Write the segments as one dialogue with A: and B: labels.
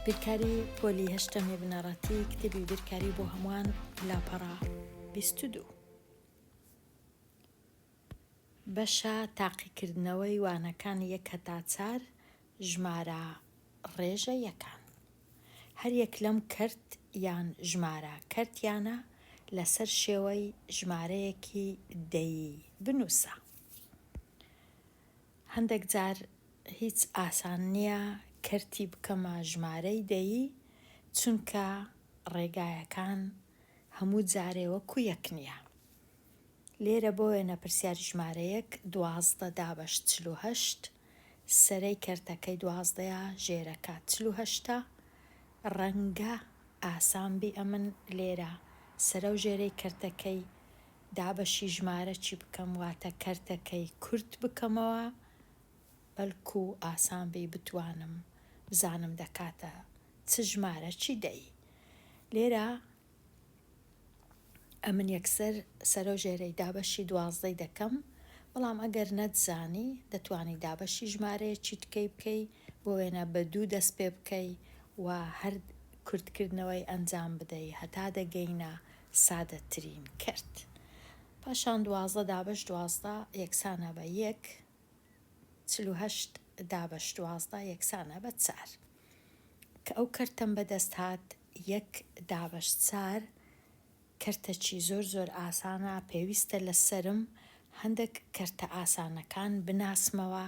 A: بیرکاری پۆلی هەشتەمی بنەڕەتی کتێبی بیرکاری بۆ هەمووان لاپەڕە 22 بەشە تاقیکردنەوەی وانەکان یەک هەتا چار ژمارە ڕێژە یەکان هەر یەک لەم کەرت یان ژمارە کەرتیانە لەسەر شێوەی ژمارەیەکی دەیی بنووسە. هەندێک جار هیچ ئاسان نییە کەرتی بکەمە ژمارەی دەیی چونکە ڕێگایەکان هەموو جارێ وەکو یەک نییە. لێرە بۆ وێنە پرسیاری ژمارە یەک، 12 دابەش 48، سەرەی کەرتەکەی دوازدەیە ژێرەکە 48ە، ڕەنگە ئاسان بی ئەمن لێرە سەرەو ژێرەی کەرتەکەی دابەشی ژمارە چی بکەم واتە کەرتەکەی کورت بکەمەوە بەلکو ئاسان بی بتوانم بزانم دەکاتە چ ژمارە چی دەی لێرە ئەمن یەکسەر سەرەو ژێرەی دابەشی دوازدەی دەکەم بەڵام ئەگەر نەتزانی دەتوانی دابەشی ژمارەیەکی تکەی بکەی بۆ وێنە بە دوو دەست پێ بکەی و هەر کورتکردنەوەی ئەنجام بدەی هەتا دەگەینە سادەترین کەرت. پاشان 12 دابەش 12 یەکسانە بە یەک، 48 دابەش 12 یەکسانە بە چار. کە ئەو کەرتەم بەدەست هات یەک دابەش چار کەرتەکی زۆر زۆر ئاسانە پێویستە لەسەرم هەندەک کەرتە ئاسانەکان بناسمەوە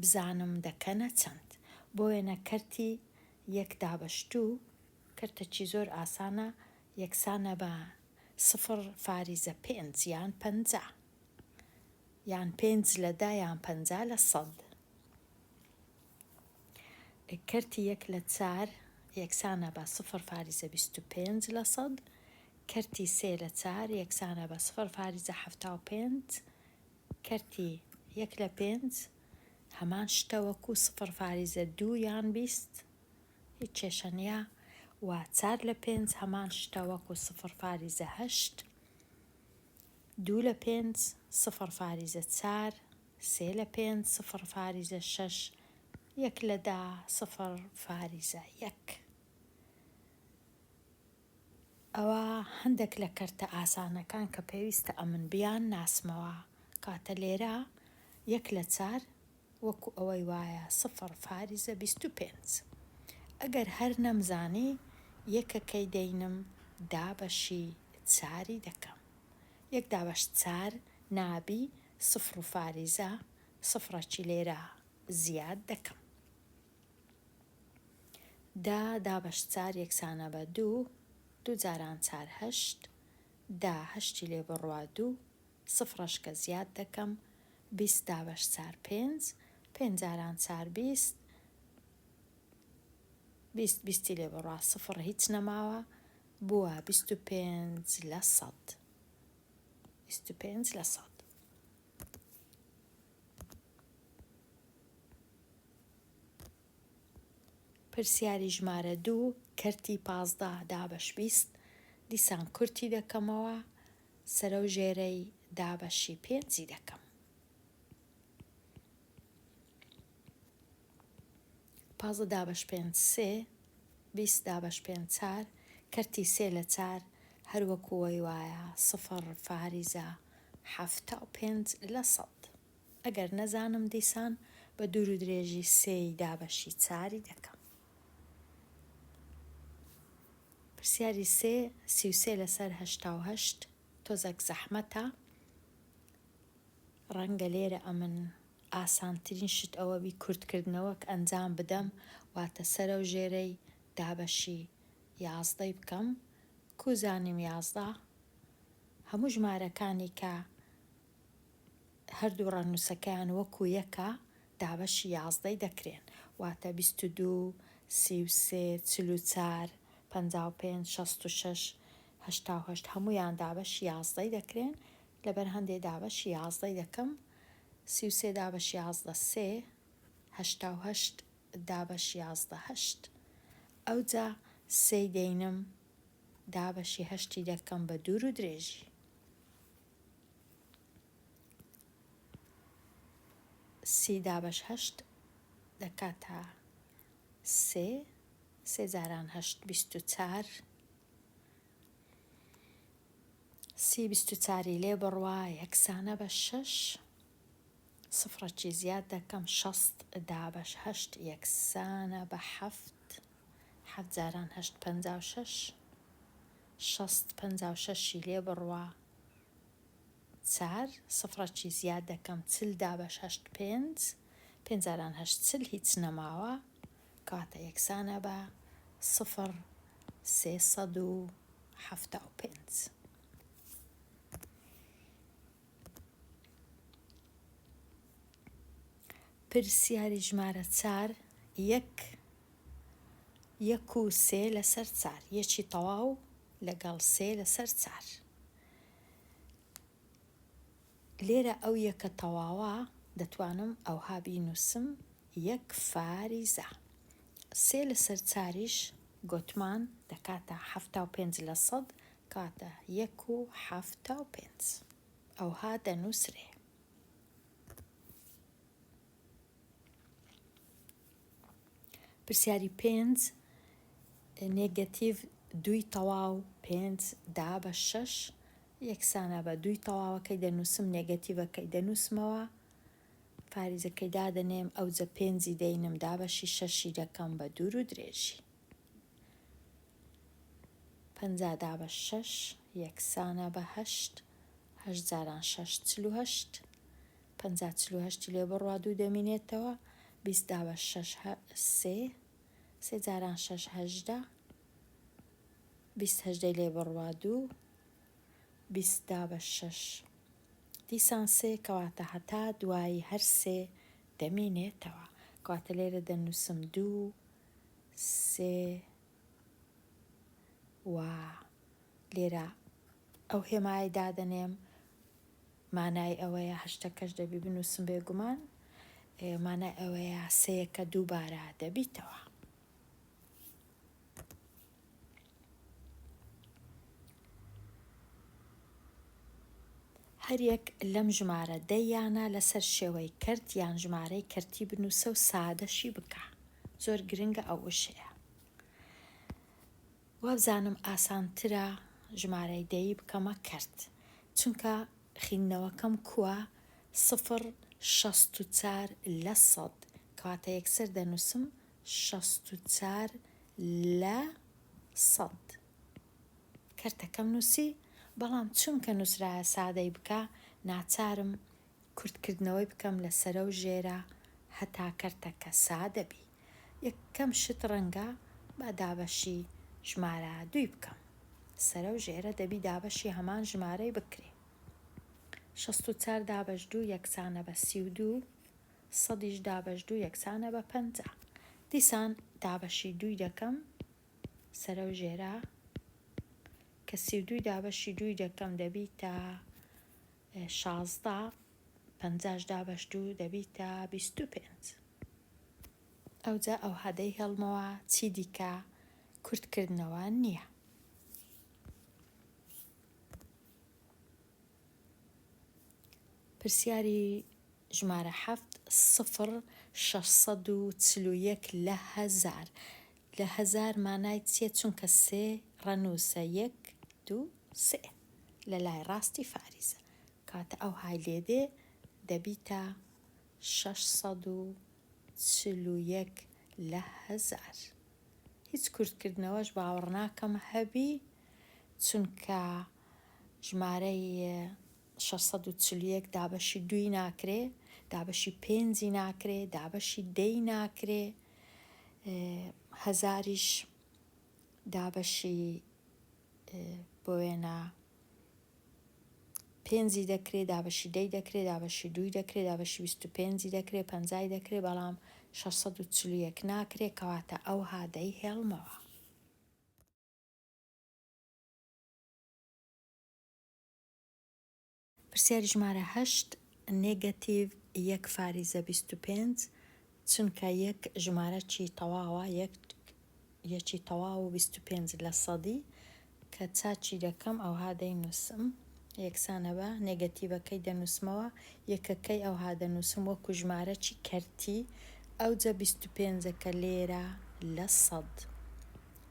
A: بزانم دەکەنە چەند. بۆ وێنە کەرتی یەک دابەش دوو کەرتەکی زۆر ئاسانە یەکسانە بە سفر فاریزە پێنج یان 50 یان پێنج لە دە یان 50 لە سەد. کەرتی یەک لە چار یەکسانە بە سفر فاریزە 25 لە سەد. کەرتی سێ لە چار یەکسانە بە سفر فاریزە 75. کەرتی یەک لە پێنج هەمان شتە وەکو سفر فاریزە دوو یان 20 هیچ کێشە نییە و چار لە پێنج هەمان شتە وەکو سفر فاریزە هەشت دوو لە پێنج سفر فاریزە چار سێ لە پێنج سفر فاریزە شەش یەک لە دە سفر فاریزە یەک. ئەوە هەندێک لە کەرتە ئاسانەکان کە پێویستە ئەمن بیان ناسمەوە کاتە لێرە یەک لە چار وەکو ئەوەی وایە سفر فاریزە 25 ئەگەر هەر نەمزانی یەکەکەی دەینم دابەشی چاری دەکەم یەک دابەش چار نابی سفر و فاریزە سفرەکی لێرە زیاد دەکەم. دە دابەش چار یەکسانە بە دوو، دوو جاران چار هەشت، دە هەشتی لێ بڕوا دوو، سفرەش کە زیاد دەکەم، 20 دابەش چار پێنج، پێنج جاران چار 20، 20 بیستی لێ بڕوا سفر هیچ نەماوە، بووە 25 لە سەد. 25 لە سەد. پرسیاری ژمارە دوو، کەرتی 15 دابەش 20، دیسان کورتی دەکەمەوە، سەرەو ژێرەی دابەشی پێنجی دەکەم. 15 دابەش پێنج سێ، 20 دابەش پێنج چار، کەرتی سێ لە چار هەر وەکو وەی وایە سفر فاریزە 75 لە سەد. ئەگەر نەزانم دیسان بە دوور و درێژی سێی دابەشی چاری دەکەم. پرسیاری سێ، 33 لەسەر 88 تۆزەک زەحمەتە. ڕەنگە لێرە ئەمن ئاسانترین شت ئەوە بی کورتکردنەوەک ئەنجام بدەم واتە سەرەو ژێرەی دابەشی یازدەی بکەم. کو زانیم یازدە هەموو ژمارەکانی کە هەردوو ڕەنووسەکەیان وەکو یەکە دابەشی یازدەی دەکرێن واتە 22، 33، 44، 55، 66، 88 هەموویان دابەشی یازدەی دەکرێن لەبەر هەندێ دابەشی یازدەی دەکەم 33 دابەش یازدە سێ 88 دابەش یازدە هەشت ئەوجا سێی دەینم دابەشی هەشتی دەکەم بە دوور و درێژی. سی دابەش هەشت دەکاتە سێ. سێ جاران هەشت 24. سی 24ی لێ بڕوا یەکسانە بە شەش. سفرەکی زیاد دەکەم 60 دابەش هەشت یەکسانە بە حەفت. حەفت جاران هەشت 56. 60 56ی لێ بڕوا چار. سفرەکی زیاد دەکەم 40 دابەش هەشت پێنج. پێنج جاران هەشت 40 هیچ نەماوە. کەواتە یەکسانە بە سفر 375. پرسیاری ژمارە چار، یەک یەک و سێ لەسەر چار. یەکی تەواو لەگەڵ سێ لەسەر چار. لێرە ئەو یەکە تەواوە دەتوانم ئەوها بینووسم یەک فاریزە. سێ لەسەر چاریش گۆتمان دەکاتە 75 لە سەد، کەواتە یەک و 75 ئەوها دەنووسرێ. پرسیاری پێنج، نێگەتیڤ دووی تەواو پێنج دابەش شەش یەکسانە بە دووی تەواوەکەی دەنووسم، نێگەتیڤەکەی دەنووسمەوە، فاریزەکەی دادەنێم، ئەوجە پێنجی دەینم دابەشی شەشی دەکەم بە دوور و درێژی. 50 دابەش شەش یەکسانە بە هەشت، هەشت جاران شەش 48. 50 48ی لێ بڕوا دوو دەمینێتەوە. 20 دابەش شەش سێ، سێ جاران شەش 18. 20 هەژدەی لێ بڕوا دوو. 20 دابەش شەش دیسان سێ، کەواتە هەتا دوایی هەر سێ دەمینێتەوە. کەواتە لێرە دەنووسم دوو سێ و لێرە ئەو هێمایەی دادەنێم مانای ئەوەیە هەشتەکەش دەبی بنووسم بێگومان، مانای ئەوەیە سێیەکە دووبارە دەبیتەوە. هەریەک لەم ژمارە دەیانە لەسەر شێوەی کەرت یان ژمارەی کەرتی بنووسە و سادەشی بکە. زۆر گرنگە ئەو وشەیە. وابزانم ئاسانترە ژمارەی دەیی بکەمە کەرت، چونکە خیندنەوەکەم کووە سفر 64 لە سەد، کەواتە یەکسەر دەنووسم 64 لە سەد. کەرتەکەم نووسی، بەڵام چونکە نووسرایە سادەی بکە، ناچارم کورتکردنەوەی بکەم لە سەرە و ژێرە هەتا کەرتەکە سادە بی. یەکەم شت ڕەنگە با دابەشی ژمارە دووی بکەم. سەرە و ژێرە دەبی دابەشی هەمان ژمارەی بکرێ. 64 دابەش دوو یەکسانە بە 32، سەدیش دابەش دوو یەکسانە بە 50. دیسان دابەشی دووی دەکەم سەرە و ژێرە، کە 32 دابەشی دووی دەکەم دەبیتە 16، پەنجاش دابەش دوو دەبیتە 25. ئەوجا ئەوها دەیهێڵمەوە، چی دیکە کورتکردنەوە نییە. پرسیاری ژمارە حەفت، سفر 641 لە هەزار. لە هەزار مانای چییە؟ چونکە سێ ڕەنووسە، یەک دوو سێ لە لای ڕاستی فاریزە، کەواتە ئەوهای لێ دێ دەبیتە 641 لە هەزار. هیچ کورتکردنەوەش باوەڕ ناکەم هەبی، چونکە ژمارەی 641 دابەشی دووی ناکرێ، دابەشی پێنجی ناکرێ، دابەشی دەی ناکرێ، هەزاریش دابەشی بۆ وێنە پێنجی دەکرێ، دابەشی دەی دەکرێ، دابەشی دووی دەکرێ، دابەشی 25ی دەکرێ، پەنجای دەکرێ، بەڵام 641 ناکرێ، کەواتە ئەوها دەیهێڵمەوە. پرسیاری ژمارە هەشت، نێگەتیڤ یەک فاریزە 25، چونکە یەک ژمارەکی تەواوە، یەک یەکی تەواو و 25 لە سەدی، کە چاکی دەکەم ئەوها دەینووسم یەکسانە بە نێگەتیڤەکەی دەنووسمەوە، یەکەکەی ئەوها دەنووسم وەکو ژمارەکی کەرتی، ئەوجە 25ەکە لێرە لە سەد.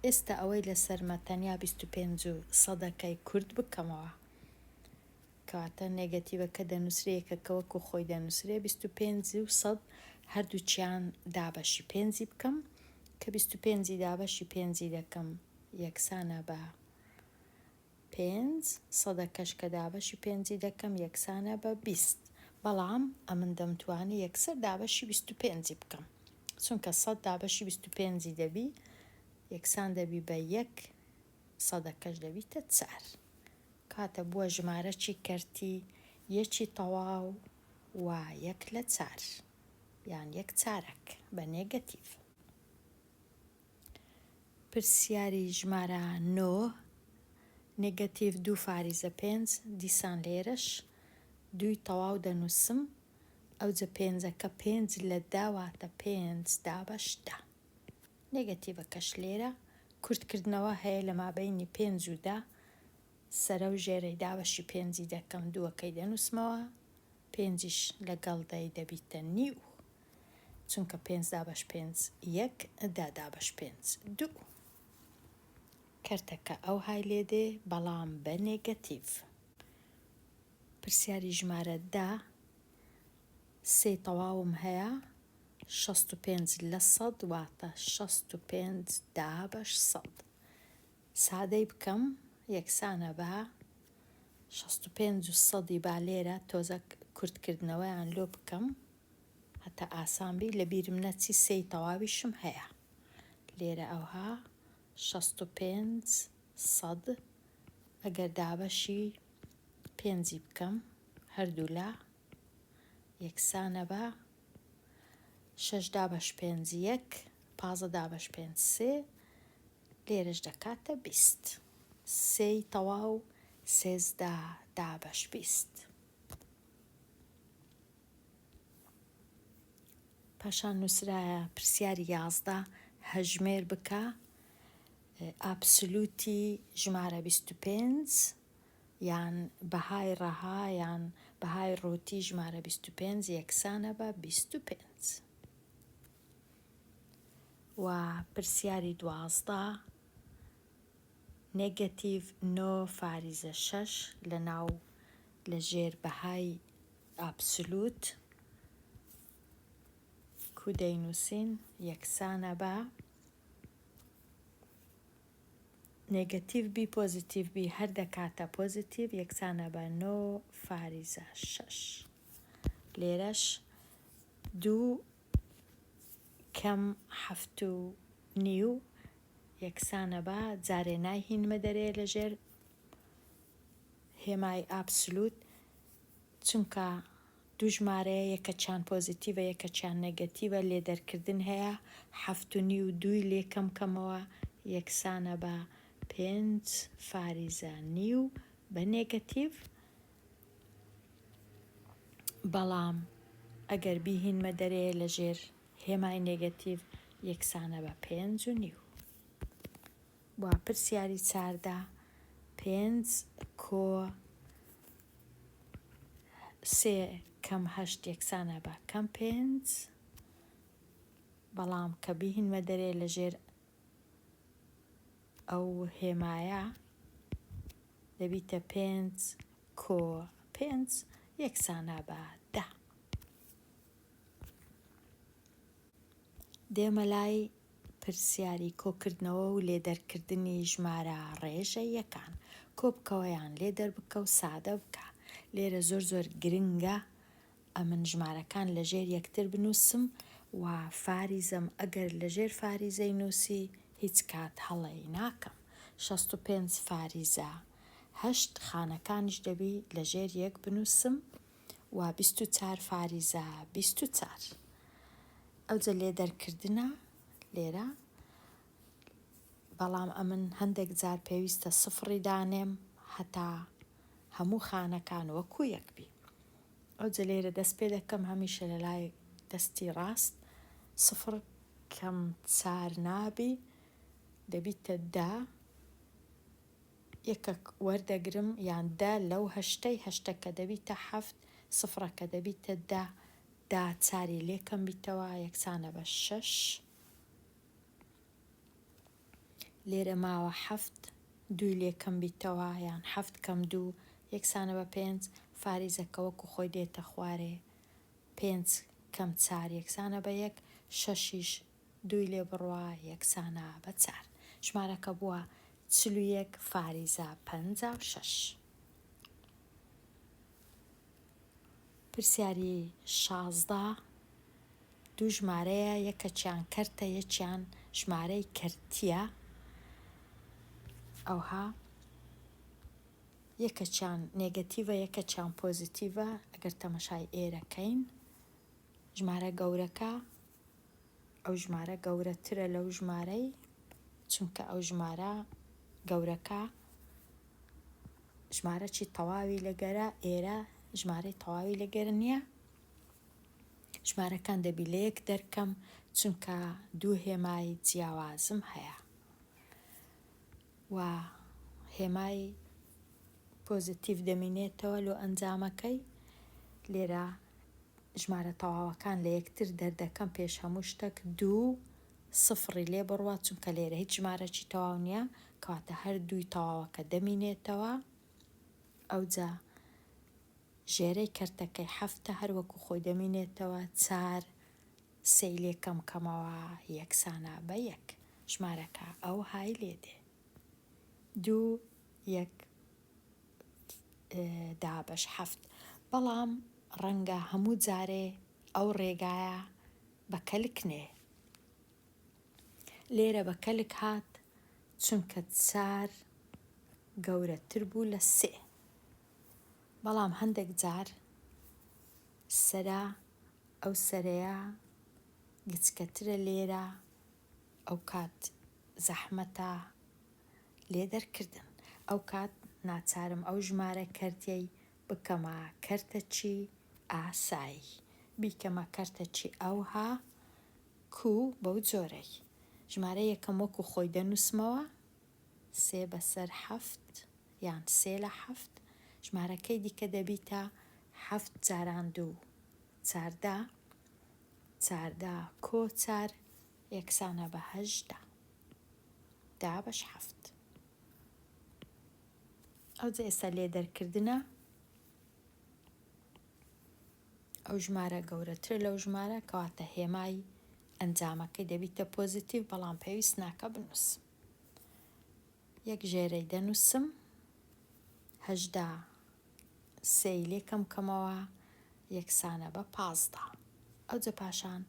A: ئێستا ئەوەی لەسەرمە تەنیا 25 و سەدەکەی کورت بکەمەوە. کەواتە نێگەتیڤەکە دەنووسرێ یەکەکە وەکو خۆی دەنووسرێ 25 و سەد هەردووکیان دابەشی پێنجی بکەم کە 25 ی دابەشی پێنجی دەکەم یەکسانە بە پێنج، سەدەکەش کە دابەشی پێنجی دەکەم یەکسانە بە 20 بەڵام ئەمن دەمتوانی یەکسەر دابەشی 25 ی بکەم چونکە سەد دابەشی 25 ی دەبی یەکسان دەبی بە یەک سەدەکەش دەبیتە چار. کاتە بووە ژمارەکی کەرتی یەکی تەواو و یەک لە چار یان یەک چارەک بە نێگەتیڤ. پرسیاری ژمارە نۆ، نێگەتیڤ دوو فاریزە پێنج، دیسان لێرەش دووی تەواو دەنووسم، ئەوجە پێنجەکە پێنج لە دە واتە پێنج دابەش دە. نێگەتیڤەکەش لێرە کورتکردنەوە هەیە لە مابەینی پێنج و دە، سەرە و ژێرەی دابەشی پێنجی دەکەم دووەکەی دەنووسمەوە، پێنجیش لەگەڵ دەی دەبیتە نیو، چونکە پێنج دابەش پێنج یەک، دە دابەش پێنج دوو. کەرتەکە ئەوهای لێ دێ بەڵام بە نێگەتیڤ. پرسیاری ژمارە دە، سێی تەواوم هەیە 65 لە سەد واتە 65 دابەش سەد. سادەی بکەم یەکسانە بە 65 و سەدی با لێرە تۆزەک کورتکردنەوەیان لۆ بکەم هەتا ئاسان بی لە بیرم نەچی سێی تەواویشم هەیە لێرە ئەوها 65 سەد ئەگەر دابەشی پێنجی بکەم هەردوولا یەکسانە بە شەش دابەش پێنج یەک، 15 دابەش پێنج سێ، لێرەش دەکاتە 20. سێی تەواو 13 دابەش 20. پاشان نووسرایە پرسیاری 11 هەژمێر بکە ئابسلوتی ژمارە 25 یان بەهای ڕەها یان بەهای ڕووتی ژمارە 25 یەکسانە بە 25. و پرسیاری 12 نێگەتیڤ نۆ فاریزە شەش لە ناو لە ژێر بەهای ئابسلوت کو دەینووسین یەکسانە بە نێگەتیڤ بی پۆزیتیڤ بی هەر دەکاتە پۆزیتیڤ یەکسانە بە نۆ فاریزە شەش. لێرەش دوو کەم حەفت و نیو یەکسانە بە جارێ نایهینمە دەرێ لە ژێر هێمای ئابسلوت چونکە دوو ژمارەیە یەکەکیان پۆزیتیڤە یەکەکیان نێگەتیڤە لێدەرکردن هەیە حەفت و نیو دووی لێ کەم کەمەوە یەکسانە بە پێنج فاریزە نیو بە نێگەتیڤ بەڵام ئەگەر بیهینمە دەرێ لە ژێر هێمای نێگەتیڤ یەکسانە بە پێنج و نیو. و پرسیاری 14 پێنج کۆ سێ کەم هەشت یەکسانە بە کەم پێنج بەڵام کە بیهینمە دەرێ لە ژێر ئەو هێمایە دەبیتە پێنج کۆ پێنج یەکسانە بە دە. دێمە لای پرسیاری کۆکردنەوە و لێدەرکردنی ژمارە ڕێژەییەکان. کۆبکەوە یان لێ دەربکە و سادە بکە. لێرە زۆر زۆر گرنگە ئەمن ژمارەکان لە ژێر یەکتر بنووسم و فاریزەم ئەگەر لە ژێر فاریزەی نووسی هیچ کات هەڵەی ناکەم. 65 فاریزە هەشت خانەکانیش دەبی لە ژێر یەک بنووسم و 24 فاریزە 24. ئەوجە لێ دەرکردنە لێرە بەڵام ئەمن هەندێک جار پێویستە سفڕی دانێم هەتا هەموو خانەکان وەکو یەک بی. ئەوجە لێرە دەست پێ دەکەم هەمیشە لە لای دەستی ڕاست سفڕ کەم چار نابی دەبیتە دە یەکەک وەردەگرم یان دە لەو هەشتەی هەشتەکە دەبیتە حەفت سفڕەکە دەبیتە دە دا چاری لێ کەم بیتەوە یەکسانە بە شەش. لێرە ماوە حەفت دووی لێ کەم بیتەوە یان حەفت کەم دوو یەکسانە بە پێنج، فاریزەکە وەکو خۆی دێتە خوارێ پێنج کەم چار یەکسانە بە یەک، شەشیش دووی لێ بڕوا یەکسانە بە چار. ژمارەکە بووە 41 فاریزە 56. پرسیاری 16 دوو ژمارەیە یەکەکیان کەرتە یەکیان ژمارەی کەرتیە ئەوها یەکەکیان نێگەتیڤە یەکەکیان پۆزیتیڤە ئەگەر تەمەشای ئێرەکەین ژمارە گەورەکە ئەو ژمارە گەورەترە لەو ژمارەی چونکە ئەو ژمارە گەورەکە ژمارەکی تەواوی لەگەرە ئێرە ژمارەی تەواوی لەگەر نییە ژمارەکان دەبی لەیەک دەرکەم چونکە دوو هێمای جیاوازم هەیە و هێمای پۆزیتیڤ دەمینێتەوە لۆ ئەنجامەکەی لێرە ژمارە تەواوەکان لە یەکتر دەردەکەم پێش هەموو شتەک دوو سفڕی لێ بڕوا چونکە لێرە هیچ ژمارەکی تەواو نییە کەواتە هەر دووی تەواوەکە دەمینێتەوە ئەوجا ژێرەی کەرتەکەی حەفتە هەر وەکو خۆی دەمینێتەوە چار سێی لێ کەم کەمەوە یەکسانە بە یەک ژمارەکە ئەوهای لێ دێ دوو یەک دابەش حەفت بەڵام ڕەنگە هەموو جارێ ئەو ڕێگایە بە کەلک نێ لێرە بە کەلک هات چونکە چار گەورەتر بوو لە سێ بەڵام هەندێک جار سەرە ئەو سەرەیە گچکەترە لێرە ئەوکات زەحمەتە لێ دەرکردن ئەوکات ناچارم ئەو ژمارە کەرتیەی بکەمە کەرتەکی ئاسایی بیکەمە کەرتەکی ئەوها کو بەو جۆرەی ژمارە یەکەم وەکو خۆی دەنوسمەوە سێ بەسەر حەفت یان سێ لە حەفت، ژمارەکەی دیکە دەبیتە حەفت جاران دوو، 14، 14 کۆ چار یەکسانە بە 18، دابەش حەفت. ئەوجا ئێستا لێ دەرکردنە ئەو ژمارە گەورەترە لەو ژمارە کەواتە هێمای ئەنجامەکەی دەبیتە پۆزیتیڤ بەڵام پێویست ناکە بنووسم. یەک ژێرەی دەنووسم 18 سێی لێ کەم کەمەوە یەکسانە بە 15 ئەوجە پاشان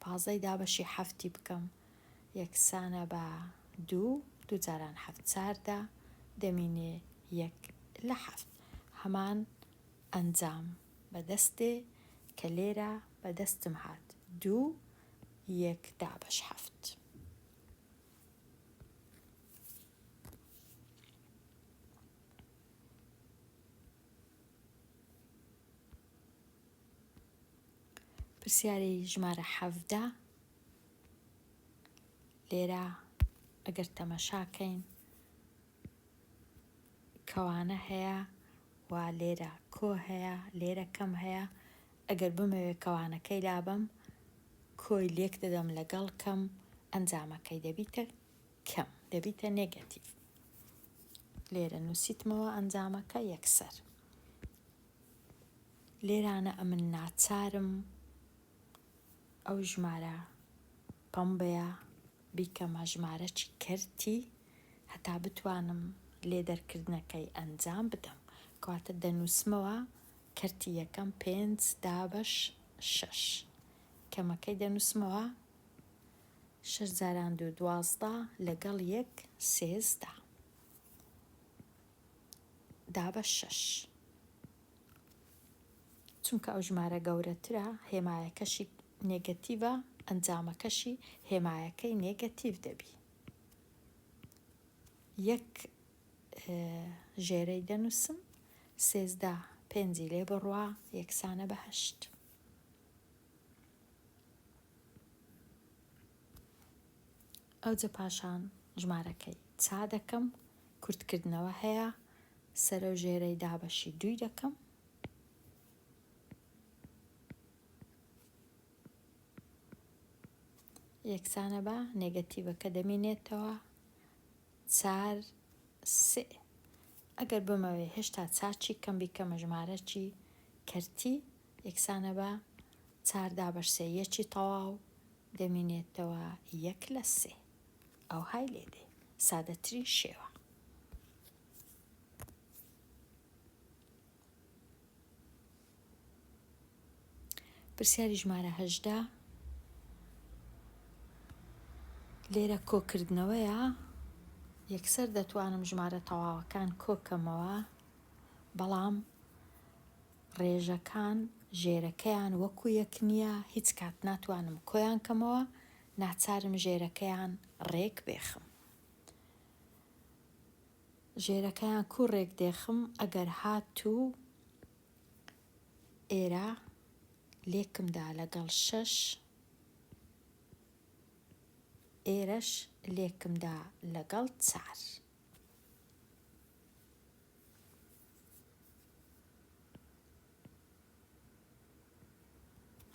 A: پازدەی دابەشی حەفتی بکەم یەکسانە بە دوو دوو جاران حەفت چاردە دەمینێ یەک لە حەفت هەمان ئەنجام بەدەست دێ کە لێرە بەدەستم هات دوو یەک دابەش حەفت. پرسیاری ژمارە 17 لێرە ئەگەر تەمەشاکەین کەوانە هەیە و لێرە کۆ هەیە لێرە کەم هەیە ئەگەر بمەوێ کەوانەکەی لابەم کۆی لێک دەدەم لەگەڵ کەم ئەنجامەکەی دەبیتە کەم دەبیتە نێگەتیڤ لێرە نووسیتمەوە ئەنجامەکە یەکسەر لێرانە ئەمن ناچارم ئەو ژمارە پەمبەیە بیکەمە ژمارەکی کەرتی هەتا بتوانم لێ دەرکردنەکەی ئەنجام بدەم کەواتە دەنووسمەوە کەرتی یەکەم پێنج دابەش شەش کەمەکەی دەنووسمەوە شەش جاران دوو 12 لەگەڵ یەک 13 دابەش شەش چونکە ئەو ژمارە گەورەترە هێمایەکەشی نێگەتیڤە ئەنجامەکەشی هێمایەکەی نێگەتیڤ دەبی یەک ژێرەی دەنووسم 13 پێنجی لێ بڕوا یەکسانە بە هەشت. ئەوجە پاشان ژمارەکەی چا دەکەم کورتکردنەوە هەیە سەرەو ژێرەی دابەشی دووی دەکەم. یەکسانە بە نێگەتیڤەکە دەمینێتەوە. چار سێ. ئەگەر بمەوێ هێشتا چاکی کەم بیکەمە ژمارەکی کەرتی یەکسانە بە چار دابەش سێ یەکی تەواو دەمینێتەوە یەک لە سێ. ئەوهای لێ دێ. سادەترین شێوە. پرسیاری ژمارە 18 لێرە کۆکردنەوەیە یەکسەر دەتوانم ژمارە تەواوەکان کۆکەمەوە بەڵام ڕێژەکان ژێرەکەیان وەکو یەک نییە هیچ کات ناتوانم کۆیان کەمەوە ناچارم ژێرەکەیان ڕێک بێخم ژێرەکەیان کو ڕێک دێخم ئەگەر هاتوو ئێرە لێکم دا لەگەڵ شەش ئێرەش لێکم دا لەگەڵ چار.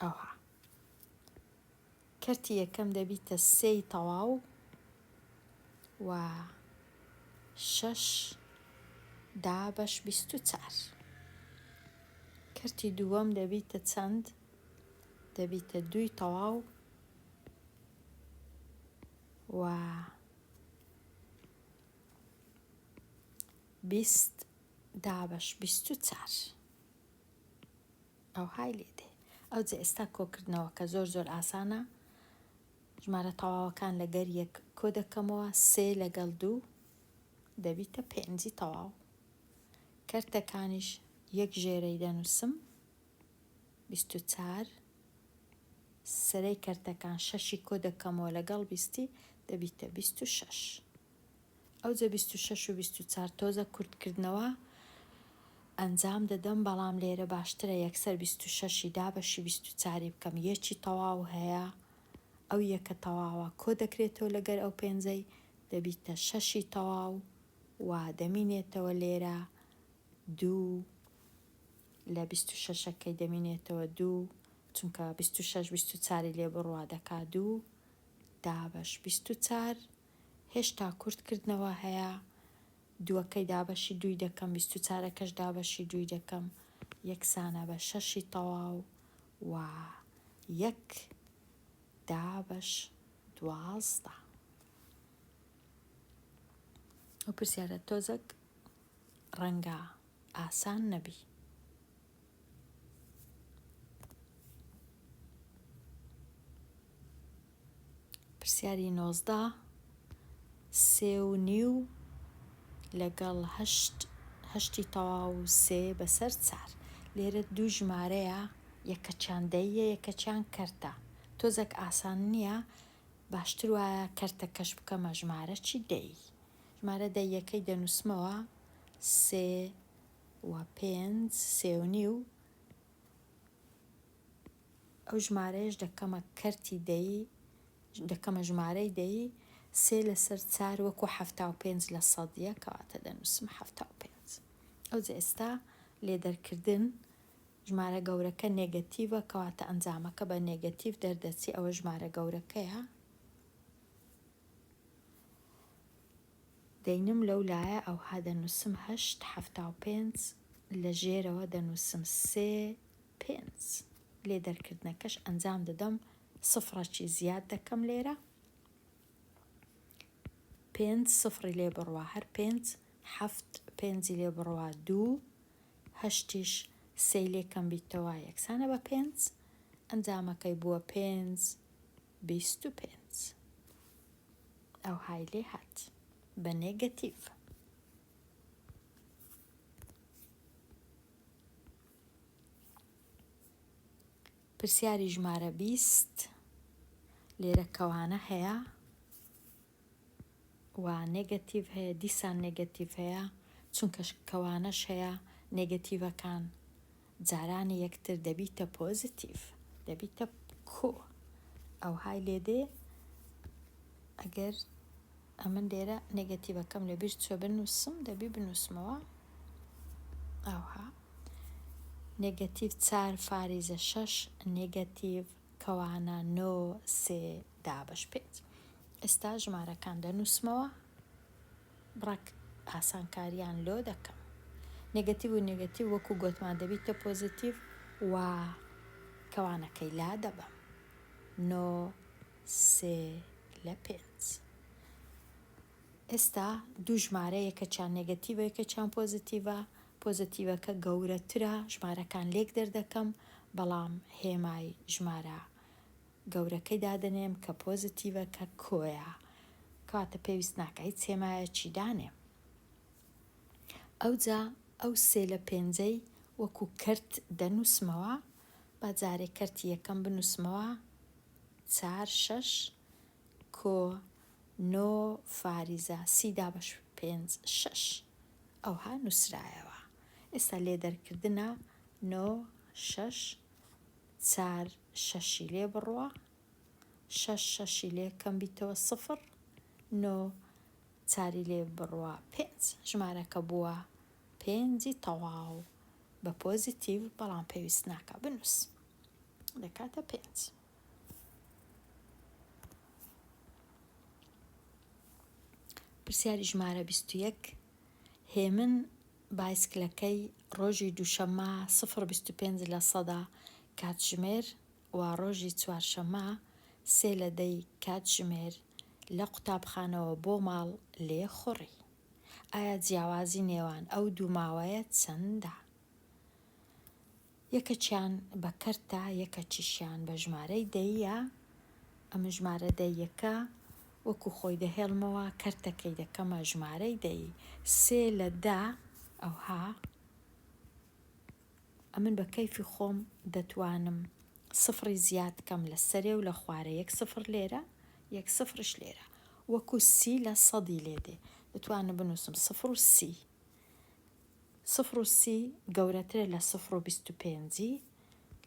A: ئەوها کەرتی یەکەم دەبیتە سێی تەواو و شەش دابەش 24. کەرتی دووەم دەبیتە چەند؟ دەبیتە دووی تەواو و 20 دابەش 24. ئەوهای لێ دێ. ئەوجە ئێستا کۆکردنەوەکە زۆر زۆر ئاسانە. ژمارە تەواوەکان لەگەر یەک کۆ دەکەمەوە سێ لەگەڵ دوو دەبیتە پێنجی تەواو. کەرتەکانیش یەک ژێرەی دەنووسم 24 سەرەی کەرتەکان شەشی کۆ دەکەمەوە لەگەڵ بیستی دەبیتە 26. ئەوجە 26 و 24 تۆزە کورتکردنەوە ئەنجام دەدەم بەڵام لێرە باشترە یەکسەر 26 ی دابەشی 24 ی بکەم یەکی تەواو هەیە ئەو یەکە تەواوە کۆ دەکرێتەوە لەگەر ئەو پێنجەی دەبیتە شەشی تەواو و دەمینێتەوە لێرە دوو لە 26 ەکەی دەمینێتەوە دوو چونکە 26 24 ی لێ بڕوا دەکا دوو دابەش 24 هێشتا کورت کردنەوە هەیە دووەکەی دابەشی دووی دەکەم 24 ەکەش دابەشی دووی دەکەم یەکسانە بە شەشی تەواو و یەک دابەش 12. ئەو پرسیارە تۆزەک ڕەنگە ئاسان نەبی. پرسیاری 19 سێ و نیو لەگەڵ هەشت هەشتی تەواو و سێ بەسەر چار. لێرە دوو ژمارەیە یەکەچیان دەییە یەکەچیان کەرتە. تۆزەک ئاسان نییە باشتر وایە کەرتەکەش بکەمە ژمارەکی دەی. ژمارە دەییەکەی دەنووسمەوە سێ و پێنج سێ و نیو ئەو ژمارەیەش دەکەمە کەرتی دەی دەکەمە ژمارەی دەی سێ لەسەر چار وەکو 75 لە سەدیە کەواتە دەنووسم 75. ئەوجە ئێستا لێدەرکردن ژمارە گەورەکە نێگەتیڤە کەواتە ئەنجامەکە بە نێگەتیڤ دەردەچی ئەوە ژمارە گەورەکەیە دەینم لەو لایە ئەوها دەنووسم هەشت 75 لە ژێرەوە دەنووسم سێ پێنج لێ دەرکردنەکەش ئەنجام دەدەم سفڕەکی زیاد دەکەم لێرە پێنج سفڕی لێ بڕوا هەر پێنج حەفت پێنجی لێ بڕوا دوو هەشتیش سێی لێ کەم بیتەوە یەکسانە بە پێنج ئەنجامەکەی بووە پێنج 25 ئەوهای لێ هات بە نێگەتیڤ. پرسیاری ژمارە 20 لێرە کەوانە هەیە و نێگەتیڤ هەیە دیسان نێگەتیڤ هەیە چونکە کەوانەش هەیە نێگەتیڤەکان جارانی یەکتر دەبیتە پۆزیتیڤ دەبیتە کۆ ئەوهای لێدێ ئەگەر ئەمن لێرە نێگەتیڤەکەم لەبیر چوە بنووسم دەبی بنووسمەوە ئەوها نێگەتیڤ چار فاریزە شەش نێگەتیڤ کەوانە نۆ سێ دابەش پێنج. ئێستا ژمارەکان دەنووسمەوە. بڕەک ئاسانکاریان لۆ دەکەم. نێگەتیڤ و نێگەتیڤ وەکو گۆتمان دەبیتە پۆزیتیڤ و کەوانەکەی لا دەبەم. نۆ سێ لە پێنج. ئێستا دوو ژمارە یەکەکیان نێگەتیڤە یەکەکیان پۆزیتیڤە، پۆزیتیڤەکە گەورەترە، ژمارەکان لێک دەردەکەم بەڵام هێمای ژمارە گەورەکەی دادەنێم کە پۆزیتیڤە کە کۆیە کەواتە پێویست ناکا هیچ هێمایەکی دانێم. ئەوجا ئەو سێ لە پێنجەی وەکو کەرت دەنووسمەوە، با جارێ کەرتی یەکەم بنووسمەوە، چار شەش کۆ نۆ فاریزە سی دابەش پێنج شەش ئەوها نووسرایەوە. ئێستا لێدەرکردنە نۆ شەش چار شەشی لێ بڕوا شەش شەشی لێ کەم بیتەوە سفر نۆ چاری لێ بڕوا پێنج ژمارەکە بووە پێنجی تەواو بە پۆزیتیڤ بەڵام پێویست ناکا بنووس دەکاتە پێنج. پرسیاری ژمارە 21 هێمن بایسکلەکەی ڕۆژی دووشەممە سفر 25 لە سەدا کاتژمێر و ڕۆژی چوارشەممە سێ لە دەی کاتژمێر لە قوتابخانەوە بۆ ماڵ لێ خوڕی. ئایا جیاوازی نێوان ئەو دوو ماوەیە چەندە؟ یەکەکیان بە کەرتە یەکەکیشیان بە ژمارەی دەییە، ئەمن ژمارە دەییەکە وەکو خۆی دەهێڵمەوە کەرتەکەی دەکەمە ژمارەی دەیی سێ لە دە ئەوها ئەمن بە کەیفی خۆم دەتوانم سفڕی زیاد کەم لە سەرێ و لە خوارێ یەک سفر لێرە یەک سفرش لێرە وەکو سی لە سەدی لێ دێ دەتوانم بنووسم سفر و سی سفر و سی گەورەترە لە سفر و 25ی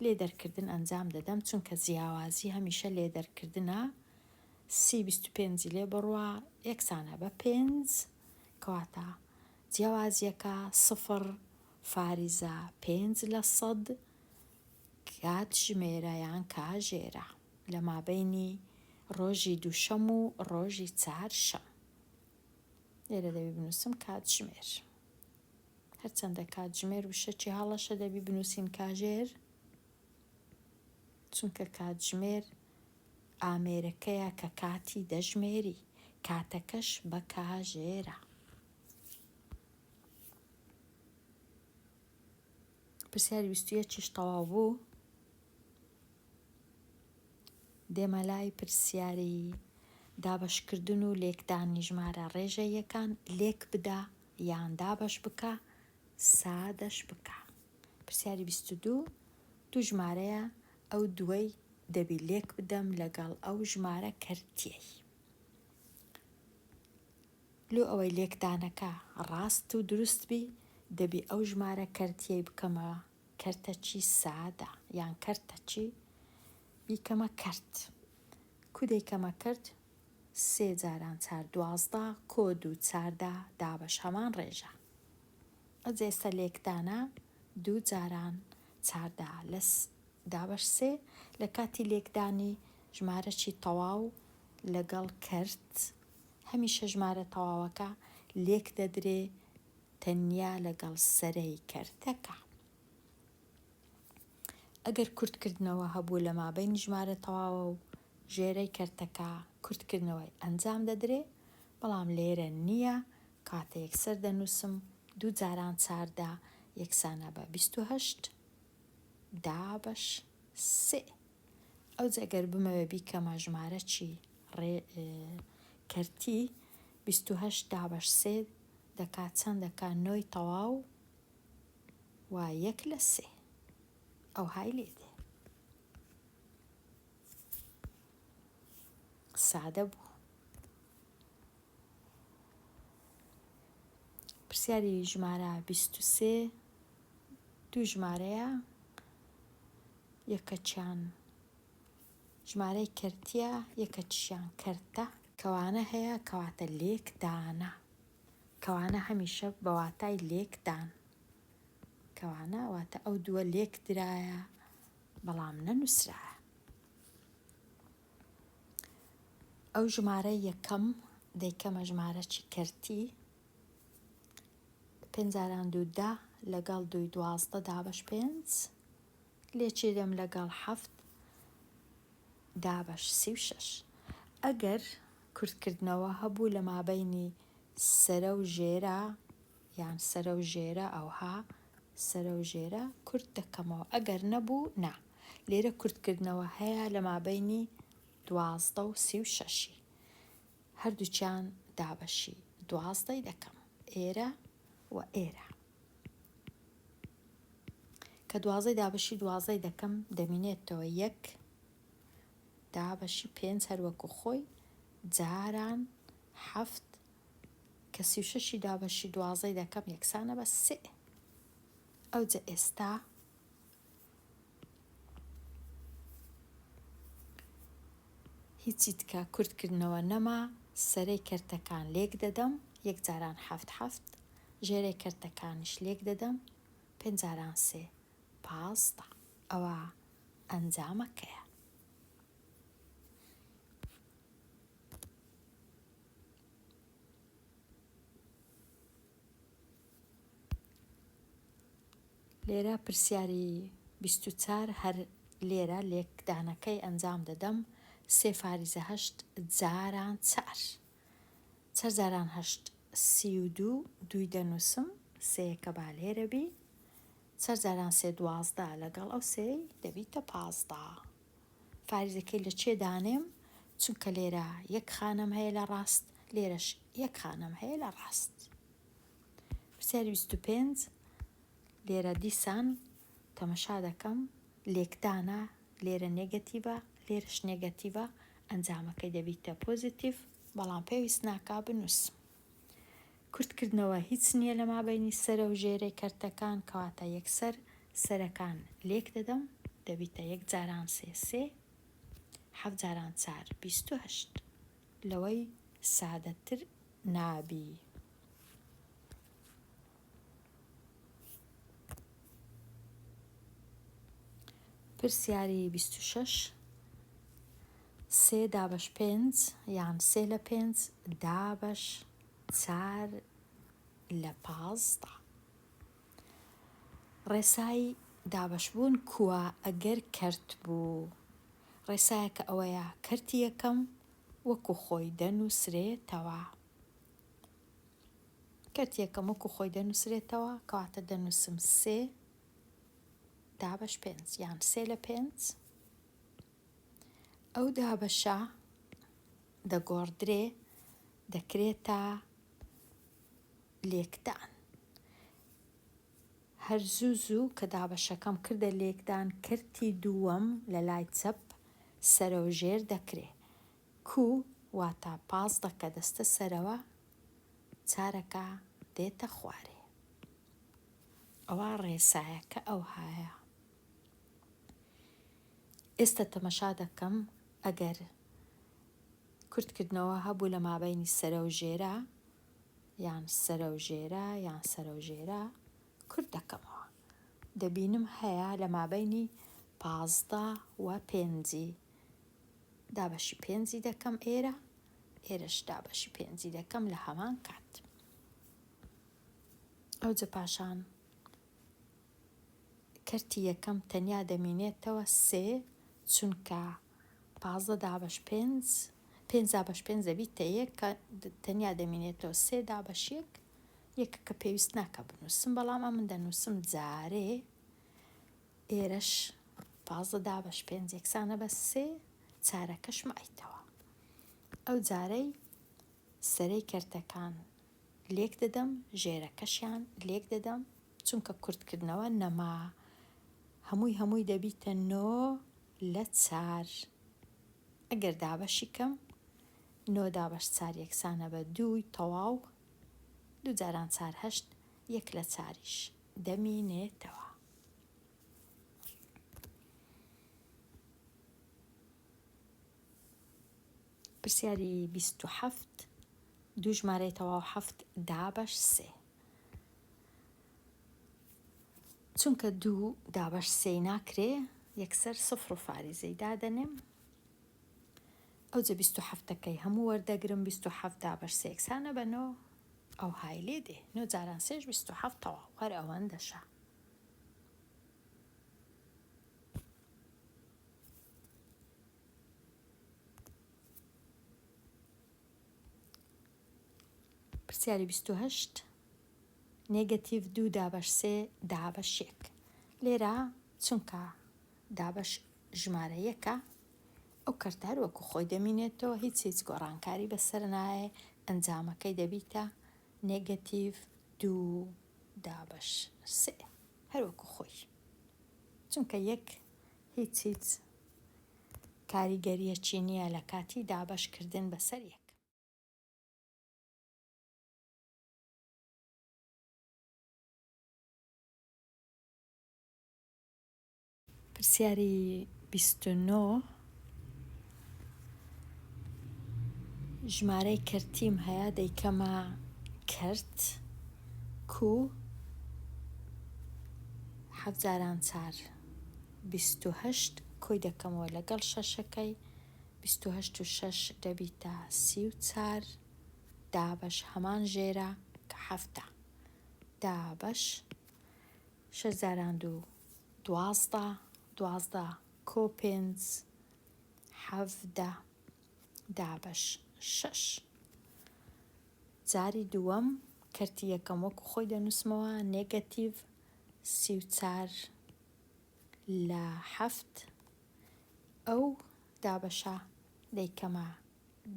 A: لێ دەرکردن ئەنجام دەدەم چونکە جیاوازی هەمیشە لێ دەرکردنە سی 25ی لێ بڕوا یەکسانە بە پێنج کەواتە جیاوازیەکە سفر فاریزە پێنج لە سەد کاتژمێرە یان کاژێرە لە مابەینی ڕۆژی دووشەم و ڕۆژی چارشەم. لێرە دەبی بنووسم کاتژمێر. هەرچەندە کاتژمێر وشەکی هەڵەشە دەبی بنووسین کاژێر چونکە کاتژمێر ئامێرەکەیە کە کاتی دەژمێری کاتەکەش بە کاژێرە. پرسیاری 21یش تەواو بوو دێمە لای پرسیاری دابەشکردن و لێکدانی ژمارە ڕێژەییەکان لێک بدە یان دابەش بکە سادەش بکە پرسیاری 22 دوو ژمارەیە ئەو دووەی دەبی لێک بدەم لەگەڵ ئەو ژمارە کەرتیەی لۆ ئەوەی لێکدانەکە ڕاست و دروست بی دەبی ئەو ژمارە کەرتیەی بکەمە کەرتەکی سادە یان کەرتەکی بیکەمە کەرت کو دەیکەمە کەرت سێ جاران چار 12 کۆ دوو چاردە دابەش هەمان ڕێژە ئەجە ئێستا لێکدانە دوو جاران چاردە لە دابەش سێ لە کاتی لێکدانی ژمارەکی تەواو لەگەڵ کەرت هەمیشە ژمارە تەواوەکە لێک دەدرێ تەنیا لەگەڵ سەرەی کەرتەکە. ئەگەر کورتکردنەوە هەبوو لە مابەینی ژمارە تەواوە و ژێرەی کەرتەکە کورتکردنەوەی ئەنجام دەدرێ، بەڵام لێرە نییە، کاتە یەکسەر دەنووسم دوو جاران 14 یەکسانە بە 28 دابەش سێ. ئەوجە گەر بمەوێ بیکەمە ژمارەکی ڕێ کەرتی 28 دابەش سێ دەکا چەند دەکا نۆی تەواو و یەک لە سێ ئەوهای لێ دێ سادە بوو. پرسیاری ژمارە 23 دوو ژمارەیە یەکەکیان ژمارەی کەرتیە یەکەکیشیان کەرتە. کەوانە هەیە کەواتە لێکدانە. کەوانە هەمیشە بە واتای لێکدان. کەوانە واتە ئەو دووە لێکدرایە بەڵام نەنووسرایە. ئەو ژمارەی یەکەم دەیکەمە ژمارەکی کەرتی. پێنج جاران دوو دە لەگەڵ دووی 12 دابەش پێنج لێکی دەم لەگەڵ حەفت دابەش 36. ئەگەر کورتکردنەوە هەبوو لە مابەینی سەرە و ژێرە یان سەرە و ژێرە ئەوها سەرە و ژێرە کورت دەکەمەوە ئەگەر نەبوو نا لێرە کورتکردنەوە هەیە لە مابەینی 12 و 36ی هەردووکیان دابەشی دوازدەی دەکەم ئێرە و ئێرە کە دوازدەی دابەشی دوازدەی دەکەم دەمینێتەوە یەک دابەشی پێنج هەروەکو خۆی جاران حەفت کە 36ی دابەشی دوازدەی دەکەم یەکسانە بە سێ ئەوجە ئێستا هیچی تکە کورت کردنەوە نەما سەرەی کەرتەکان لێک دەدەم یەک جاران حەفت حەفت ژێرەی کەرتەکانیش لێک دەدەم پێنج جاران سێ 15 ئەوە ئەنجامەکەیە. لێرە پرسیاری 24 هەر لێرە لێکدانەکەی ئەنجام دەدەم سێ فاریزە هەشت جاران چار چەر جاران هەشت 32 دووی دەنووسم سێیەکە با لێرە بی چەر جاران سێ 12 لەگەڵ ئەو سێی دەبیتە 15 فاریزەکەی لە چێ دانێم چونکە لێرە یەک خانەم هەیە لە ڕاست لێرەش یەک خانەم هەیە لە ڕاست پرسیاری 25 لێرە دیسان تەمەشا دەکەم لێکدانە لێرە نێگەتیڤە لێرەش نێگەتیڤە ئەنجامەکەی دەبیتە پۆزیتیڤ بەڵام پێویست ناکا بنووسم کورتکردنەوە هیچ نییە لە مابەینی سەرە و ژێرەی کەرتەکان کەواتە یەکسەر سەرەکان لێک دەدەم دەبیتە یەک جاران سێ سێ حەفت جاران چار 28 لەوەی سادەتر نابی. پرسیاری 26 سێ دابەش پێنج یان سێ لە پێنج دابەش چار لە 15 ڕێسای دابەشبوون کووە ئەگەر کەرت بوو؟ ڕێسایەکە ئەوەیە کەرتی یەکەم وەکو خۆی دەنووسرێتەوە. کەرتی یەکەم وەکو خۆی دەنووسرێتەوە کەواتە دەنووسم سێ دابەش پێنج یان سێ لە پێنج ئەو دابەشە دەگۆڕدرێ دەکرێتە لێکدان. هەر زوو زوو کە دابەشەکەم کردە لێکدان کەرتی دووەم لە لای چەپ سەرەوژێر دەکرێ. کوو واتە پازدەکە دەستە سەرەوە چارەکە دێتە خوارێ. ئەوە ڕێسایەکە ئەوهایە. ئێستا تەمەشا دەکەم ئەگەر کورتکردنەوە هەبوو لە مابەینی سەرە و ژێرە یان سەرە و ژێرە یان سەرە و ژێرە کورت دەکەمەوە دەبینم هەیە لە مابەینی 15 و پێنجی دابەشی پێنجی دەکەم ئێرە ئێرەش دابەشی پێنجی دەکەم لە هەمان کات ئەوجە پاشان کەرتی یەکەم تەنیا دەمینێتەوە سێ چونکە 15 دابەش پێنج پێنج دابەش پێنج دەبیتە یەک کە تەنیا دەمینێتەوە سێ دابەش یەک یەکە کە پێویست ناکە بنووسم بەڵام ئەمن دەنووسم جارێ ئێرەش 15 دابەش پێنج یەکسانە بە سێ چارەکەش مایتەوە ئەو جارەی سەرەی کەرتەکان لێک دەدەم ژێرەکەشیان لێک دەدەم چونکە کورتکردنەوە نەما هەمووی هەمووی دەبیتە نۆ لە چار ئەگەر دابەشی کەم نۆ دابەش چار یەکسانە بە دووی تەواو دوو جاران چار هەشت یەک لە چاریش دەمینێتەوە. پرسیاری 27 دوو ژمارەی تەواو حەفت دابەش سێ چونکە دوو دابەش سێی ناکرێ یەکسەر سفر و فاریزەی دادەنێم ئەوجە 27ەکەی هەموو وەردەگرم 27 دابەش سێ یەکسانە بە نۆ. ئەوهای لێ دێ. نۆ جاران سێش 27 تەواو هەر ئەوەندەشە. پرسیاری 28 نێگەتیڤ دوو دابەش سێ دابەش یەک لێرە چونکە دابەش ژمارە یەکە ئەو کەرتە هەر وەکو خۆی دەمینێتەوە هیچ هیچ گۆڕانکاری بەسەر نایێ ئەنجامەکەی دەبیتە نێگەتیڤ دوو دابەش سێ هەر وەکو خۆی چونکە یەک هیچ هیچ کاریگەریەکی نییە لە کاتی دابەش کردن بەسەر یەک. پرسیاری 29 ژمارەی کەرتیم هەیە دەیکەمە کەرت کو حەفت جاران چار 28 کۆی دەکەمەوە لەگەڵ شەشەکەی 28 و شەش دەبیتە 34 دابەش هەمان ژێرە کە حەفتە دابەش شەش جاران دوو 12 12 کۆ پێنج 17 دابەش شەش. جاری دووەم کەرتی یەکەم وەکو خۆی دەنووسمەوە نێگەتیڤ 34 لە حەفت ئەو دابەشە دەیکەمە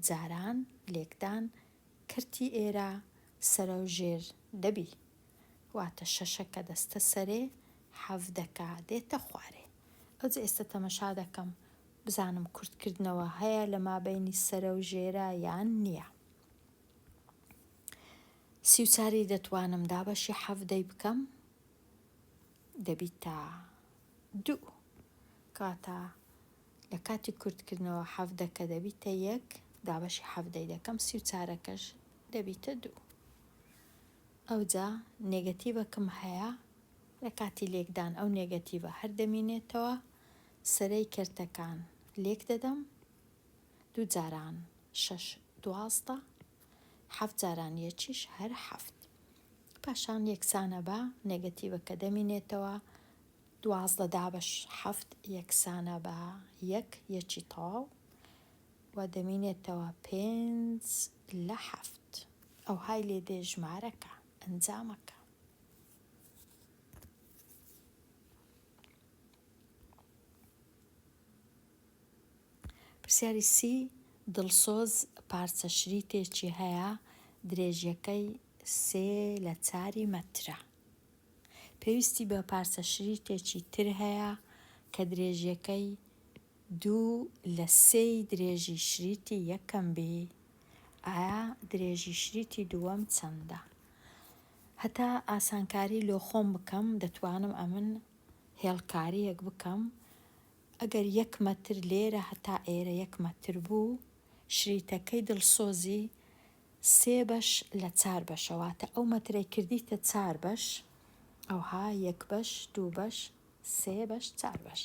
A: جاران لێکدان کەرتی ئێرە سەرەو ژێر دەبی واتە شەشەکە دەستە سەرێ حەڤدەکە دێتە خوارێ ئەوجە ئێستە تەمەشا دەکەم بزانم کورتکردنەوە هەیە لە مابەینی سەرەو ژێرە یان نییە. 34 ی دەتوانم دابەشی حەڤدەی بکەم دەبیتە دوو کەواتە لە کاتی کورتکردنەوە حەڤدەکە دەبیتە یەک دابەشی حەڤدەی دەکەم سی و چارەکەش دەبیتە دوو. ئەوجا نێگەتیڤەکم هەیە لە کاتی لێکدان ئەو نێگەتیڤە هەر دەمینێتەوە سەرەی کەرتەکان لێک دەدەم دوو جاران شەش 12 حەفت جاران یەکیش هەر حەفت پاشان یەکسانە بە نێگەتیڤەکە دەمینێتەوە 12 دابەش حەفت یەکسانە بە یەک یەکی تەواو و دەمینێتەوە پێنج لە حەفت ئەوهای لێ دێ ژمارەکە ئەنجامەکە. پرسیاری سی، دڵسۆز پارچە شریتێکی هەیە درێژیەکەی سێ لە چاری مەترە. پێویستی بە پارچە شریتێکی تر هەیە کە درێژیەکەی دوو لە سێی درێژی شریتی یەکەم بی، ئایا درێژی شریتی دووەم چەندە؟ هەتا ئاسانکاری لۆ خۆم بکەم دەتوانم ئەمن هێڵکاریەک بکەم ئەگەر یەک مەتر لێرە هەتا ئێرە یەک مەتر بوو شریتەکەی دڵسۆزی سێ بەش لە چار بەشە واتە ئەو مەترەی کردیتە چار بەش ئەوها یەک بەش دوو بەش سێ بەش چار بەش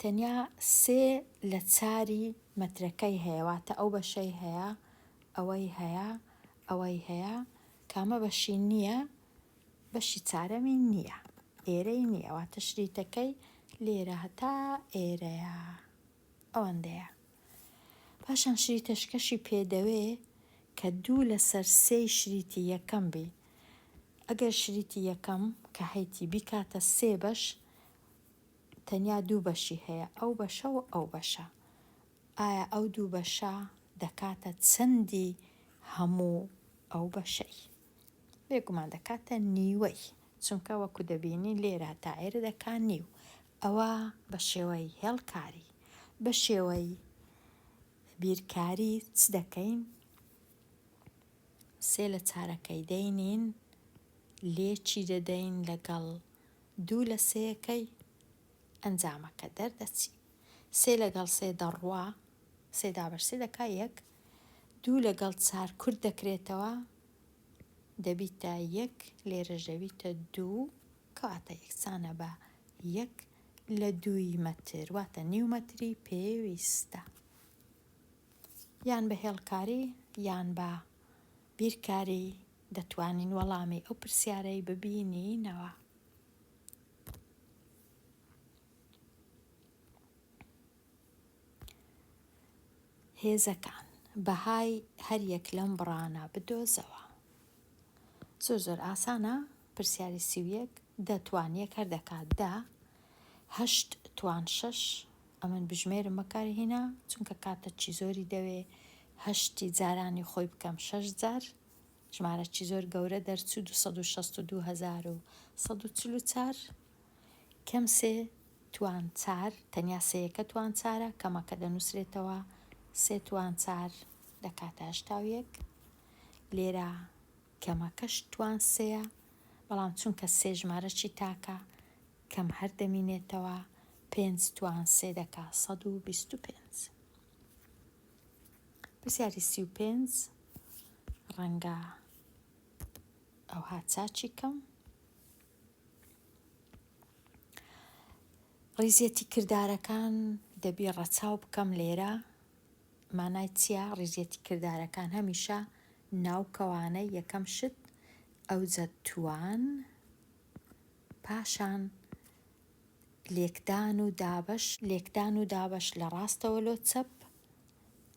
A: تەنیا سێ لە چاری مەترەکەی هەیە واتە ئەو بەشەی هەیە ئەوەی هەیە ئەوەی هەیە کامە بەشی نییە بەشی چارەمی نییە ئێرەی نییە واتە شریتەکەی لێرە هەتا ئێرەیە ئەوەندەیە پاشان شریتەشکەشی پێدەوێ کە دوو لەسەر سێی شریتی یەکەم بی ئەگەر شریتی یەکەم کە هەیتی بیکاتە سێ بەش تەنیا دوو بەشی هەیە ئەو بەشە و ئەو بەشە ئایا ئەو دوو بەشە دەکاتە چەندی هەموو ئەو بەشەی؟ بێگومان دەکاتە نیوەی چونکە وەکو دەبینین لێرە تا ئێرە دەکا نیو ئەوە بە شێوەی هێڵکاری بە شێوەی بیرکاری چ دەکەین سێ لە چارەکەی دەینین لێکی دەدەین لەگەڵ دوو لە سێیەکەی ئەنجامەکە دەردەچی سێ لەگەڵ سێ دەڕوا سێ دابەش سێ دەکا یەک دوو لەگەڵ چار کورت دەکرێتەوە دەبیتە یەک لێرەش دەبیتە دوو کەواتە یەکسانە بە یەک لە دووی مەتر واتە نیو مەتری پێویستە یان بە هێڵکاری یان بە بیرکاری. دەتوانین وەڵامی ئەو پرسیارەی ببینینەوە. هێزەکان، بەهای هەر یەک لەم بڕانە بدۆزەوە. زۆر زۆر ئاسانە، پرسیاری 31، دە توان یەک هەر دەکات دە، هەشت توان شەش، ئەمن بژمێرم بەکارهینا چونکە کاتەکی زۆری دەوێ هەشتی جارانی خۆی بکەم شەش جار، ژمارەکی زۆر گەورە دەرچوو 262144 کەم سێ توان چار تەنیا سێیەکە توان چارە کەمەکە دەنووسرێتەوە سێ توان چار دەکاتە 81 لێرە کەمەکەش توان سێیە بەڵام چونکە سێ ژمارەکی تاکە کەم هەر دەمینێتەوە پێنج توان سێ دەکا 125. پرسیاری 35 ڕەنگە ئەوها چاکی کەم. ڕیزیەتی کردارەکان دەبی ڕەچاو بکەم لێرە مانای چیە ڕیزیەتی کردارەکان هەمیشە ناو کەوانەی یەکەم شت ئەوجە توان پاشان لێکدان و دابەش لێکدان و دابەش لە ڕاستەوە لۆ چەپ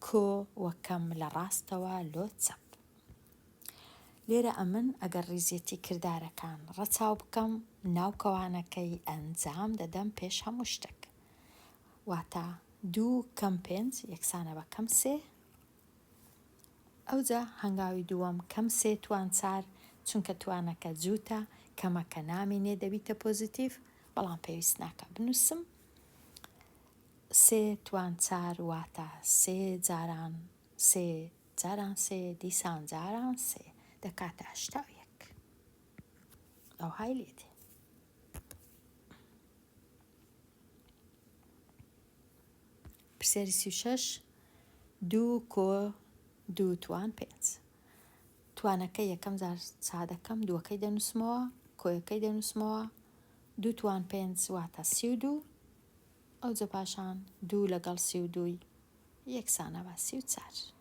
A: کۆ و کەم لە ڕاستەوە لۆ چەپ. لێرە ئەمن ئەگەر ڕیزیەتی کردارەکان ڕەچاو بکەم ناو کەوانەکەی ئەنجام دەدەم پێش هەموو شتەک. واتە دوو کەم پێنج یەکسانە بە کەم سێ. ئەوجا هەنگاوی دووەم کەم سێ توان چار چونکە توانەکە جووتە کەمەکە نامینێ دەبیتە پۆزیتیڤ بەڵام پێویست ناکا بنووسم. سێ توان چار واتە سێ جاران سێ جاران سێ دیسان جاران سێ دەکاتە 81 ئەوهای لێ دێ. پرسیاری 36 دوو کۆ دوو توان پێنج توانەکە یەکەم جار چادەکەم دووەکەی دەنووسمەوە کۆیەکەی دەنووسمەوە دوو توان پێنج واتە 32 ئەوجە پاشان دوو لەگەڵ 32ی یەکسانە بە 34.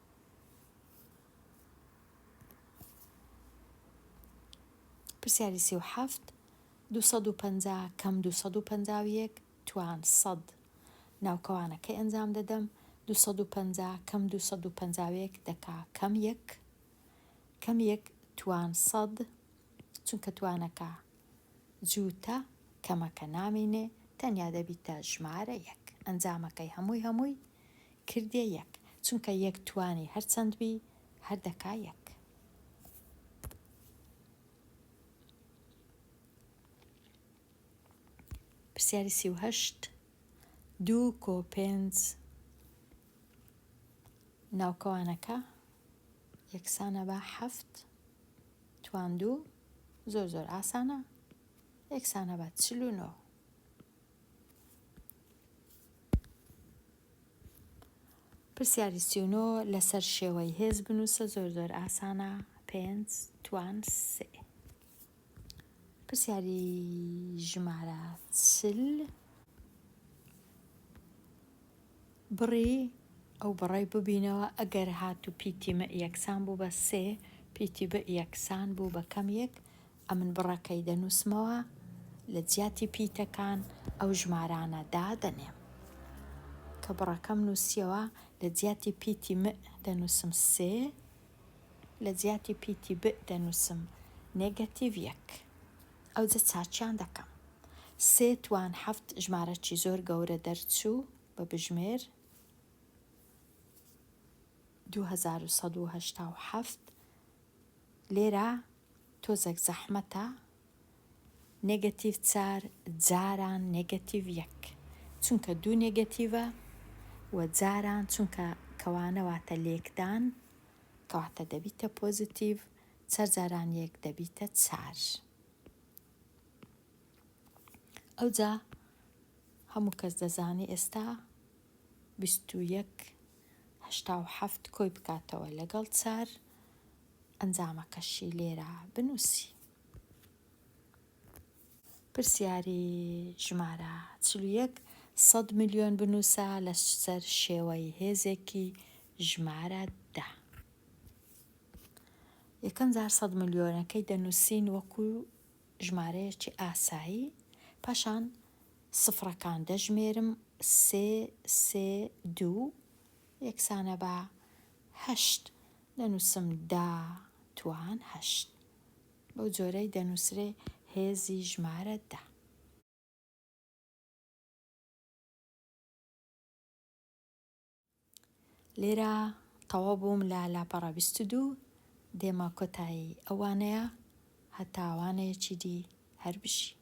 A: پرسیاری 37 250 کەم 251 توان سەد ناوکەوانەکەی ئەنجام دەدەم 250 کەم 251 دەکا کەم یەک کەم یەک توان سەد چونکە توانەکە جووتە کەمەکە نامینێ تەنیا دەبیتە ژمارە یەک ئەنجامەکەی هەمووی هەمووی کردیە یەک چونکە یەک توانی هەرچەند بی هەر دەکا یەک. پرسیاری 38 دوو کۆ پێنج ناوکەوانەکە یەکسانە بە حەفت توان دوو زۆر زۆر ئاسانە یەکسانە بە 49. پرسیاری 39 لەسەر شێوەی هێز بنووسە زۆر زۆر ئاسانە پێنج توان سێ. پرسیاری ژمارە 40 بڕی ئەو بڕەی ببینەوە ئەگەر هاتوو پیتی م یەکسان بوو بە سێ پیتی ب یەکسان بوو بە کەم یەک ئەمن بڕەکەی دەنووسمەوە لە جیاتی پیتەکان ئەو ژمارانە دادەنێم کە بڕەکەم نووسیەوە لە جیاتی پیتی م دەنووسم سێ لە جیاتی پیتی ب دەنووسم نێگەتیڤ یەک ئەوجە چاکیان دەکەم سێ توان حەفت ژمارەکی زۆر گەورە دەرچوو بە بژمێر 2187 لێرە تۆزەک زەحمەتە نێگەتیڤ چار جاران نێگەتیڤ یەک چونکە دوو نێگەتیڤە و جاران چونکە کەوانە واتە لێکدان کەواتە دەبیتە پۆزیتیڤ چار جاران یەک دەبیتە چار ئەوجا هەموو کەس دەزانی ئێستا 21 87 کۆی بکاتەوە لەگەڵ چار ئەنجامەکەشی لێرە بنووسی. پرسیاری ژمارە 41 سەد ملیۆن بنووسە لەسەر شێوەی هێزێکی ژمارە دە. یەکەم جار سەد ملیۆنەکەی دەنووسین وەکو ژمارەیەکی ئاسایی، پاشان سفرەکان دەژمێرم، سێ، سێ، دوو، یەکسانە بە هەشت، دەنووسم دا توان هەشت. بەو جۆرەی دەنووسرێ هێزی ژمارە دە. لێرە تەواو بووم لە لاپەڕە 22، دێمە کۆتایی ئەو وانەیە، هەتا وانەیەکی دی هەر بژی.